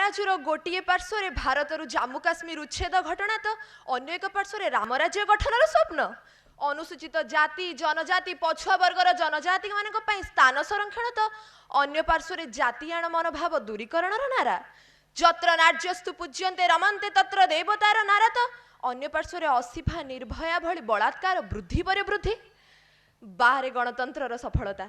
ତରାଜୁର ଗୋଟିଏ ପାର୍ଶ୍ୱରେ ଭାରତରୁ ଜାମ୍ମୁ କାଶ୍ମୀର ଉଚ୍ଛେଦ ଘଟଣା ତ ଅନ୍ୟ ଏକ ପାର୍ଶ୍ୱରେ ରାମରାଜ୍ୟ ଗଠନର ସ୍ୱପ୍ନ। ଅନୁସୂଚିତ ଜାତି, ଜନଜାତି, ପଛୁଆ ବର୍ଗର ଜନଜାତିମାନଙ୍କ ପାଇଁ ସ୍ଥାନ ସଂରକ୍ଷଣ ତ ଅନ୍ୟ ପାର୍ଶ୍ୱରେ ଜାତିଆଣ ମନୋଭାବ ଦୂରୀକରଣର ନାରା। ଯତ୍ର ନାର୍ଯ୍ୟସ୍ତୁ ପୂଜ୍ୟନ୍ତେ ରମନ୍ତେ ତତ୍ର ଦେବତାର ନାରା ତ ଅନ୍ୟ ପାର୍ଶ୍ୱରେ ଅସିଫା, ନିର୍ଭୟା ଭଳି ବଳାତ୍କାର ବୃଦ୍ଧି ପରେ ବୃଦ୍ଧି। ବାହାରେ ଗଣତନ୍ତ୍ରର ସଫଳତା।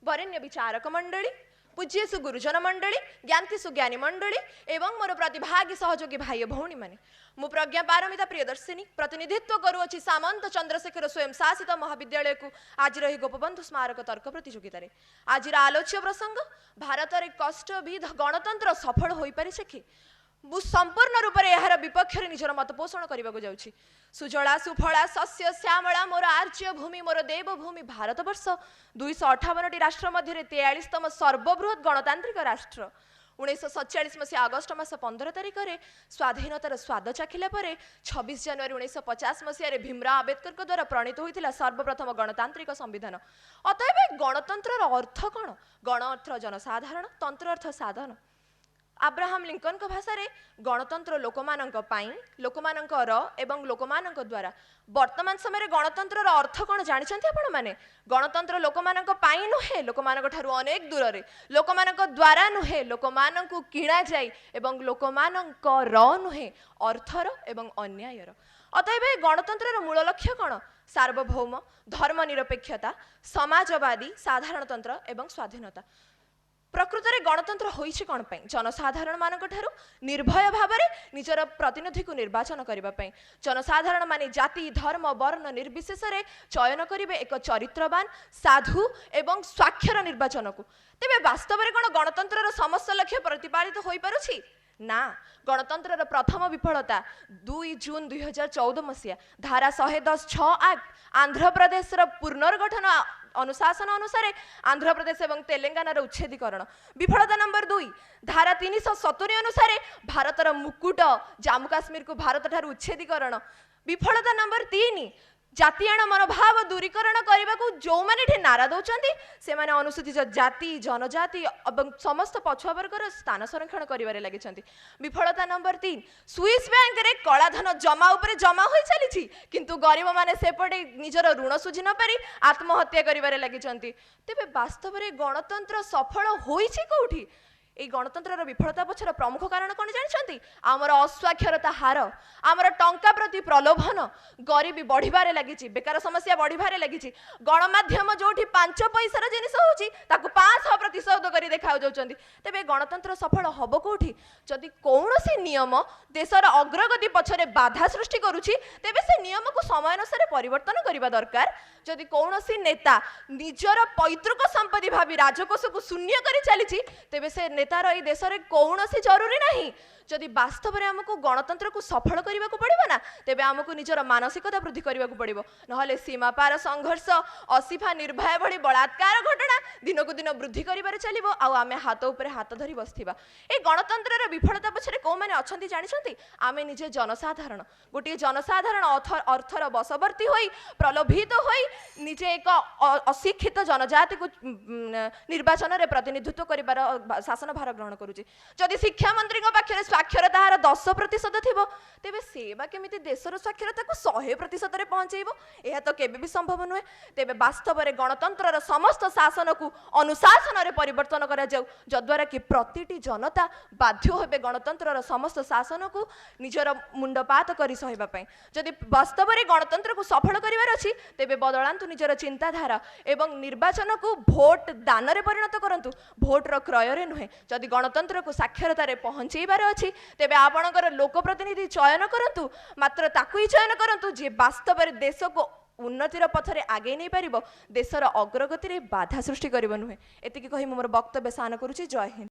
ବରେଣ୍ୟ ବିଚାରକ ମଣ୍ଡଳୀ, ପୂଜ୍ୟେଷୁ ଗୁରୁଜନ ମଣ୍ଡଳୀ, ଜ୍ଞାତିଷୁ ଜ୍ଞାନୀ ମଣ୍ଡଳୀ ଏବଂ ମୋର ପ୍ରତିଭାଗୀ ସହଯୋଗୀ ଭାଇ ଓ ଭଉଣୀମାନେ, ମୁଁ ପ୍ରଜ୍ଞା ପାରମିତା ପ୍ରିୟଦର୍ଶିନୀ ପ୍ରତିନିଧିତ୍ୱ କରୁଅଛି ସାମନ୍ତ ଚନ୍ଦ୍ରଶେଖର ସ୍ୱୟଂ ଶାସିତ ମହାବିଦ୍ୟାଳୟକୁ ଆଜିର ଏହି ଗୋପବନ୍ଧୁ ସ୍ମାରକ ତର୍କ ପ୍ରତିଯୋଗିତାରେ। ଆଜିର ଆଲୋଚ୍ୟ ପ୍ରସଙ୍ଗ, ଭାରତରେ କଷ୍ଟବିଧ ଗଣତନ୍ତ୍ର ସଫଳ ହୋଇପାରିছে କି? ମୁଁ ସମ୍ପୂର୍ଣ୍ଣ ରୂପରେ ଏହାର ବିପକ୍ଷରେ ନିଜର ମତ ପୋଷଣ କରିବାକୁ ଯାଉଛି। ସୁଜଳା ସୁଫଳା ଶସ୍ୟ ଶ୍ୟାମଳା ମୋର ଆର୍ଯ୍ୟ ଭୂମି, ମୋର ଦେବଭୂମି ଭାରତବର୍ଷ 258ଟି ରାଷ୍ଟ୍ର ମଧ୍ୟରେ 43ତମ ସର୍ବବୃହତ ଗଣତାନ୍ତ୍ରିକ ରାଷ୍ଟ୍ର। 1947 ମସିହା ଅଗଷ୍ଟ ମାସ 15 ତାରିଖରେ ସ୍ୱାଧୀନତାର ସ୍ୱାଦ ଚାଖିଲା ପରେ 26 ଜାନୁଆରୀ 1950 ମସିହାରେ ଭୀମରାଓ ଆମ୍ବେଦକରଙ୍କ ଦ୍ୱାରା ପ୍ରଣୀତ ହୋଇଥିଲା ସର୍ବପ୍ରଥମ ଗଣତାନ୍ତ୍ରିକ ସମ୍ବିଧାନ। ଅତଏବ ଗଣତନ୍ତ୍ରର ଅର୍ଥ କ'ଣ? ଗଣ ଅର୍ଥ ଜନସାଧାରଣ, ତନ୍ତ୍ର ଅର୍ଥ ସାଧନ। ଆବ୍ରାହାମ ଲିଙ୍କନଙ୍କ ଭାଷାରେ ଗଣତନ୍ତ୍ର ଲୋକମାନଙ୍କ ପାଇଁ, ଲୋକମାନଙ୍କର ଏବଂ ଲୋକମାନଙ୍କ ଦ୍ୱାରା। ବର୍ତ୍ତମାନ ସମୟରେ ଗଣତନ୍ତ୍ରର ଅର୍ଥ କ'ଣ ଜାଣିଛନ୍ତି ଆପଣମାନେ? ଗଣତନ୍ତ୍ର ଲୋକମାନଙ୍କ ପାଇଁ ନୁହେଁ, ଲୋକମାନଙ୍କ ଠାରୁ ଅନେକ ଦୂରରେ, ଲୋକମାନଙ୍କ ଦ୍ୱାରା ନୁହେଁ, ଲୋକମାନଙ୍କୁ କିଣାଯାଇ ଏବଂ ଲୋକମାନଙ୍କର ନୁହେଁ, ଅର୍ଥର ଏବଂ ଅନ୍ୟାୟର। ଅତଏବ ଏ ଗଣତନ୍ତ୍ରର ମୂଳ ଲକ୍ଷ୍ୟ କ'ଣ? ସାର୍ବଭୌମ, ଧର୍ମ ନିରପେକ୍ଷତା, ସମାଜବାଦୀ ସାଧାରଣତନ୍ତ୍ର ଏବଂ ସ୍ୱାଧୀନତା। ପ୍ରକୃତରେ ଗଣତନ୍ତ୍ର ହୋଇଛି କ'ଣ ପାଇଁ? ଜନସାଧାରଣମାନଙ୍କ ଠାରୁ ନିର୍ଭୟ ଭାବରେ ନିଜର ପ୍ରତିନିଧିକୁ ନିର୍ବାଚନ କରିବା ପାଇଁ। ଜନସାଧାରଣମାନେ ଜାତି, ଧର୍ମ, ବର୍ଣ୍ଣ ନିର୍ବିଶେଷରେ ଚୟନ କରିବେ ଏକ ଚରିତ୍ରବାନ, ସାଧୁ ଏବଂ ସ୍ୱାକ୍ଷର ନିର୍ବାଚନକୁ। ତେବେ ବାସ୍ତବରେ କ'ଣ ଗଣତନ୍ତ୍ରର ସମସ୍ତ ଲକ୍ଷ୍ୟ ପ୍ରତିପାଳିତ ହୋଇପାରୁଛି? ନା। ଗଣତନ୍ତ୍ରର ପ୍ରଥମ ବିଫଳତା 2 ଜୁନ 2014 ମସିହା ଧାରା 110(6) ଆକ୍ଟ, ଆନ୍ଧ୍ରପ୍ରଦେଶର ପୁନର୍ଗଠନ ଅନୁଶାସନ ଅନୁସାରେ ଆନ୍ଧ୍ରପ୍ରଦେଶ ଏବଂ ତେଲେଙ୍ଗାନାର ଉଚ୍ଛେଦୀକରଣ। ବିଫଳତା ନମ୍ବର 2, ଧାରା 370 ଅନୁସାରେ ଭାରତର ମୁକୁଟ ଜାମ୍ମୁ କାଶ୍ମୀରକୁ ଭାରତ ଠାରୁ ଉଚ୍ଛେଦୀକରଣ। ବିଫଳତା ନମ୍ବର 3, ଜାତିଆଣ ମନୋଭାବ ଦୂରୀକରଣ କରିବାକୁ ଯେଉଁମାନେ ଏଠି ନାରା ଦେଉଛନ୍ତି, ସେମାନେ ଅନୁସୂଚିତ ଜାତି, ଜନଜାତି ଏବଂ ସମସ୍ତ ପଛୁଆ ବର୍ଗର ସ୍ଥାନ ସଂରକ୍ଷଣ କରିବାରେ ଲାଗିଛନ୍ତି। ବିଫଳତା ନମ୍ବର 3, ସୁଇସ୍ ବ୍ୟାଙ୍କରେ କଳାଧନ ଜମା ଉପରେ ଜମା ହୋଇ ଚାଲିଛି, କିନ୍ତୁ ଗରିବମାନେ ସେପଟେ ନିଜର ଋଣ ଶୁଝି ନପାରି ଆତ୍ମହତ୍ୟା କରିବାରେ ଲାଗିଛନ୍ତି। ତେବେ ବାସ୍ତବରେ ଗଣତନ୍ତ୍ର ସଫଳ ହୋଇଛି କୋଉଠି? ଏଇ ଗଣତନ୍ତ୍ରର ବିଫଳତା ପଛର ପ୍ରମୁଖ କାରଣ କ'ଣ ଜାଣିଛନ୍ତି? ଆମର ଅସ୍ୱାକ୍ଷରତା ହାର, ଆମର ଟଙ୍କା ପ୍ରତି ପ୍ରଲୋଭନ, ଗରିବୀ ବଢ଼ିବାରେ ଲାଗିଛି, ବେକାର ସମସ୍ୟା ବଢ଼ିବାରେ ଲାଗିଛି। ଗଣମାଧ୍ୟମ ଯୋଉଠି 5 ପଇସାର ଜିନିଷ ହେଉଛି, ତାକୁ 500% କରି ଦେଖାଯାଉଛନ୍ତି। ତେବେ ଗଣତନ୍ତ୍ର ସଫଳ ହବ କୋଉଠି? ଯଦି କୌଣସି ନିୟମ ଦେଶର ଅଗ୍ରଗତି ପଛରେ ବାଧା ସୃଷ୍ଟି କରୁଛି, ତେବେ ସେ ନିୟମକୁ ସମୟ ଅନୁସାରେ ପରିବର୍ତ୍ତନ କରିବା ଦରକାର। ଯଦି କୌଣସି ନେତା ନିଜର ପୈତୃକ ସମ୍ପତ୍ତି ଭାବି ରାଜକୋଷକୁ ଶୂନ୍ୟ କରି ଚାଲିଛି, ତେବେ ସେ ନେତାର ଏଇ ଦେଶରେ କୌଣସି ଜରୁରୀ ନାହିଁ। ଯଦି ବାସ୍ତବରେ ଆମକୁ ଗଣତନ୍ତ୍ରକୁ ସଫଳ କରିବାକୁ ପଡ଼ିବ ନା, ତେବେ ଆମକୁ ନିଜର ମାନସିକତା ବୃଦ୍ଧି କରିବାକୁ ପଡ଼ିବ। ନହେଲେ ସୀମାପାର ସଂଘର୍ଷ, ଅସିଫା, ନିର୍ଭୟା ଭଳି ବଳାତ୍କାର ଘଟଣା ଦିନକୁ ଦିନ ବୃଦ୍ଧି କରିବାରେ ଚାଲିବ ଆଉ ଆମେ ହାତ ଉପରେ ହାତ ଧରି ବସିଥିବା। ଏଇ ଗଣତନ୍ତ୍ରର ବିଫଳତା ପଛରେ କୋଉମାନେ ଅଛନ୍ତି ଜାଣିଛନ୍ତି? ଆମେ ନିଜେ ଜନସାଧାରଣ। ଗୋଟିଏ ଜନସାଧାରଣ ଅର୍ଥର ବଶବର୍ତ୍ତୀ ହୋଇ, ପ୍ରଲୋଭିତ ହୋଇ ନିଜେ ଏକ ଅଶିକ୍ଷିତ ଜନଜାତିକୁ ନିର୍ବାଚନରେ ପ୍ରତିନିଧିତ୍ୱ କରିବାର ଶାସନ ଭାର ଗ୍ରହଣ କରୁଛି। ଯଦି ଶିକ୍ଷାମନ୍ତ୍ରୀଙ୍କ ପାଖରେ ସ୍ୱାକ୍ଷରତା ହାର 10% ଥିବ, ତେବେ ସେ ବା କେମିତି ଦେଶର ସ୍ୱାକ୍ଷରତାକୁ 100%ରେ ପହଞ୍ଚେଇବ? ଏହା ତ କେବେ ବି ସମ୍ଭବ ନୁହେଁ। ତେବେ ବାସ୍ତବରେ ଗଣତନ୍ତ୍ରର ସମସ୍ତ ଶାସନକୁ ଅନୁଶାସନରେ ପରିବର୍ତ୍ତନ କରାଯାଉ, ଯଦ୍ୱାରା କି ପ୍ରତିଟି ଜନତା ବାଧ୍ୟ ହେବେ ଗଣତନ୍ତ୍ରର ସମସ୍ତ ଶାସନକୁ ନିଜର ମୁଣ୍ଡପାତ କରି ସହିବା ପାଇଁ। ଯଦି ବାସ୍ତବରେ ଗଣତନ୍ତ୍ରକୁ ସଫଳ କରିବାର ଅଛି, ତେବେ ବଦଳାନ୍ତୁ ନିଜର ଚିନ୍ତାଧାରା ଏବଂ ନିର୍ବାଚନକୁ ଭୋଟ ଦାନରେ ପରିଣତ କରନ୍ତୁ, ଭୋଟର କ୍ରୟରେ ନୁହେଁ। ଯଦି ଗଣତନ୍ତ୍ରକୁ ସାକ୍ଷରତାରେ ପହଞ୍ଚେଇବାର ଅଛି, ତେବେ ଆପଣଙ୍କର ଲୋକପ୍ରତିନିଧି ଚୟନ କରନ୍ତୁ, ମାତ୍ର ତାକୁ ହିଁ ଚୟନ କରନ୍ତୁ ଯିଏ ବାସ୍ତବରେ ଦେଶକୁ ଉନ୍ନତିର ପଥରେ ଆଗେଇ ନେଇପାରିବ, ଦେଶର ଅଗ୍ରଗତିରେ ବାଧା ସୃଷ୍ଟି କରିବ ନୁହେଁ। ଏତିକି କହି ମୁଁ ମୋର ବକ୍ତବ୍ୟ ସାନ କରୁଛି। ଜୟ ହିନ୍ଦ।